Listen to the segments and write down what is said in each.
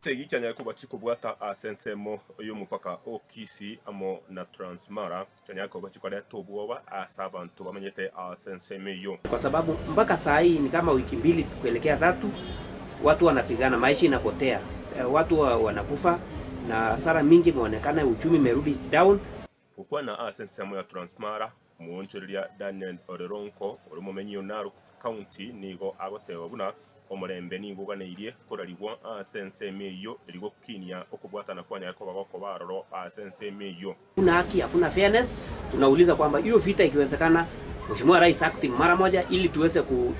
Chisegi chianyare koba chikobwata ase ensemo y'omopaka o Kisii amo na Transmara chianyare koba chikoreta obwoba ase abanto bamenyete ase ensemo eyio. Kwa sababu mpaka saa hii ni kama wiki mbili kuelekea tatu, watu wanapigana, maisha inapotea, watu wanakufa na hasara mingi imeonekana, uchumi imerudi down. Gokwana ase ensemo ya Transmara, omoonchoreria Daniel Ole Ronko ore omomenyi o Narok County nigo agoteba buna omorembe nigo oganeirie korarigwa ase ensemo eyio erio gokinia okobwatana kwanyare koba gokoba aroro ase ensemo eyio. Hakuna haki, hakuna fairness. Tunauliza kwamba hiyo vita ikiwezekana, Mheshimiwa Rais acting mara moja ili tuweze ku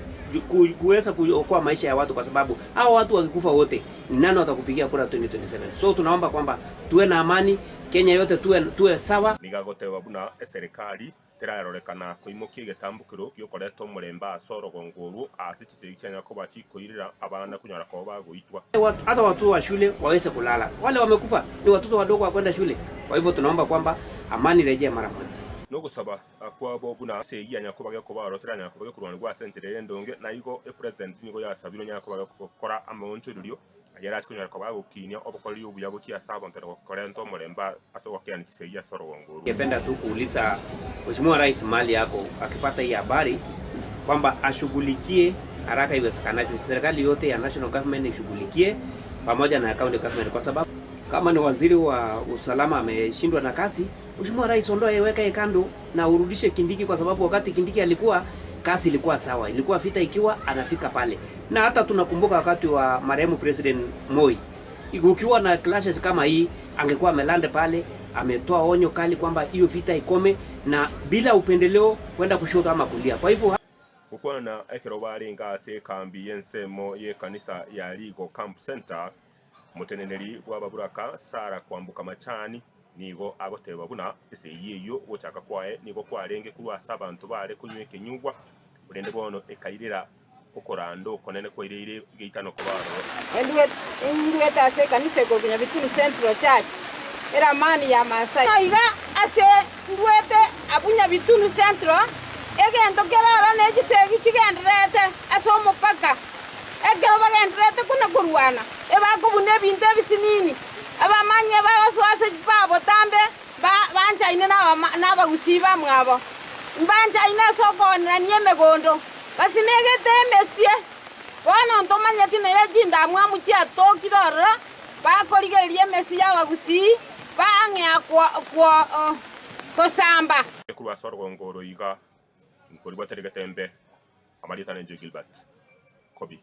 kuweza kuokoa maisha ya watu, kwa sababu hao watu wakikufa wote, ni nani watakupigia kura 2027? So tunaomba kwamba tuwe na amani Kenya yote tuwe, tuwe sawa. Nigo agoteba buna eserekari terarorekana koimokia egetambokero gi'okoreta omorembe ase orogongo orwo ase chisegi chianya koba chikoirera abana konyora koba bagoitwa. Hata watoto wa shule waweze kulala, wale wamekufa ni watoto wadogo wa kwenda shule. Kwa hivyo tunaomba kwamba amani irejee mara moja. Nogosaba kwabo buna esegi yanya koba gekoba oro teranyara koba gekorwanigwa ase enchera ere endonge, na igo epresident nigo yasabirwe onyare koba gegokora amaonchorerio Aye arache konyora koba agokinia obokoreri obuya gochia ase abanto na korenta omorembe ase ogokeania chisegi ase orogongo orwo. Ningependa tu kuuliza Mheshimiwa Rais mahali ako akipata hii habari kwamba ashughulikie haraka iwezekanavyo, serikali yote ya national government ishughulikie pamoja na county government, kwa sababu kama ni waziri wa usalama ameshindwa na kazi, Mheshimiwa Rais ondoa yeye, weka yeye kando na urudishe Kindiki, kwa sababu wakati Kindiki alikuwa kazi ilikuwa sawa, ilikuwa vita ikiwa anafika pale, na hata tunakumbuka wakati wa marehemu President Moi, ukiwa na clashes kama hii, angekuwa amelande pale, ametoa onyo kali kwamba hiyo vita ikome na bila upendeleo kwenda kushoto ama kulia. Kwa hivyo Gokwana ekero barenge ase ekambi y'ensemo y'ekanisa ya Rigo Camp Centre, Omoteneneri bw'ababuraka Sarah Kwamboka Machani nigo agoteba buna esegi eyio ogochaka kwaye nigo kwarenge korwa ase abanto baare konywa ekenyugwa, korende bono ekairera okoranda okonene kwaireire egeitano koba aroro. Indwete ase ekanisa ekorokwa Nyabitunu Central Church, eramani ya Maasai. Iga ase ndwete abwo Nyabitunu Central, egento kere aro ne chisegi chigendererete ase omopaka. Ekero bagendererete kona-korwana, ebakobuna ebinto ebisinini, abamanyi abagosoa ase chipaa botambe banchaine nabagusii bamwabo, mbanchaine ase okoonerania emegondo, basimegete emesie. Bono ntomanyeti neye chindamwamu chiatokire ororo, bakorigereria emesie y'abagusii, baang'ea gosamba. Korwa ase orogongo oro iga nkorigwa tari getembe. Amarieta nenche Gilbert Kobi.